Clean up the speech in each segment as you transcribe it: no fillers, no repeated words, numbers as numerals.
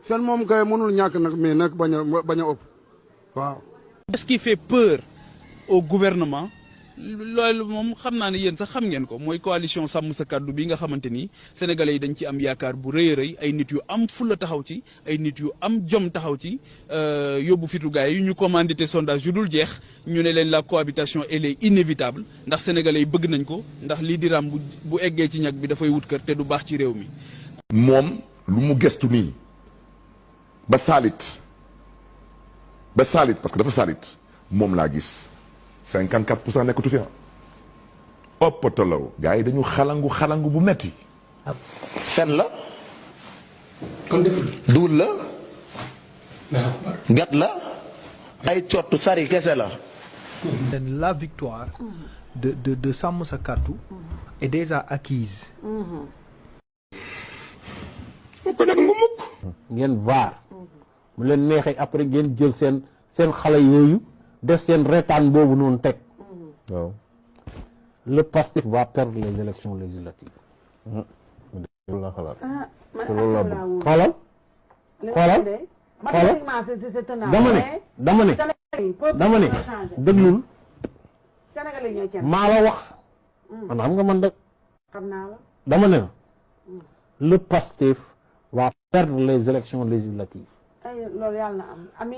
fen moom kay mënul ñàkk nag mais nag bañ a ëpp waaw. Qu'est-ce qui fait peur au gouvernement loolu moom xam naa ne yéen sax xam ngeen ko mooy coalition sàmm sa kàddu bi nga xamante ni sénégalais yi dañ ci am yaakaar bu rëy a rëy ay nit yu am fulla taxaw ci ay nit yu am jom taxaw ci yóbbu fitu gaay yi ñu commandité sondage yu dul jeex ñu ne leen la cohabitation elle est inévitable ndax sénégalais yi bëgg nañ ko ndax lii di ram bu eggee ci ñag bi dafay wut kër te du baax ci réew mi. moom lu mu gestu nii ba saalit parce que dafa saalit moom laa gis 54% nekkatu fi oppatalaw gars yi dañu xalangu bu metti fen la kon deful duul la gat la ay cottu sari kese la. La victoire de Sàmm Sa Kàddu est déjà acquise. ngeen vaar mu leen neexee après ngeen jël seen xale yooyu def seen reetaan boobu noonu teg waaw le Pastef va perdre les élections législatives. loolu la xalaat xoolal dama ne déglul maa la wax man xam nga man de dama ne le Pastef va perdre les élections législatives.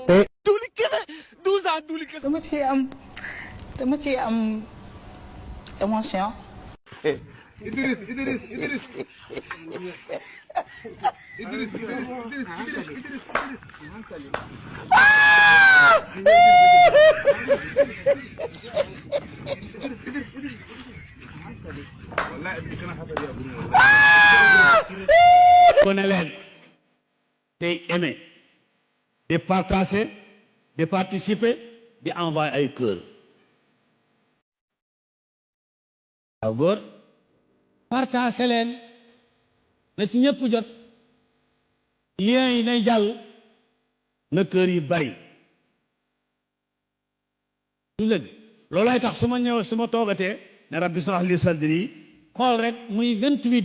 te duuli kese 12 ans duuli kese. dama ci am émotion. kon ne leen day aimer de partager de participer di envoyer ay kër waaw góor partager leen na ci ñëpp jot lien yi nay jàll na kër yi bari lu dëgg loolay tax su ma toogatee ne rabbi shrah li sadri xool rek muy 28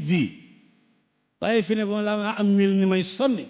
vies waaye fi ne ba la am mil ni may sonni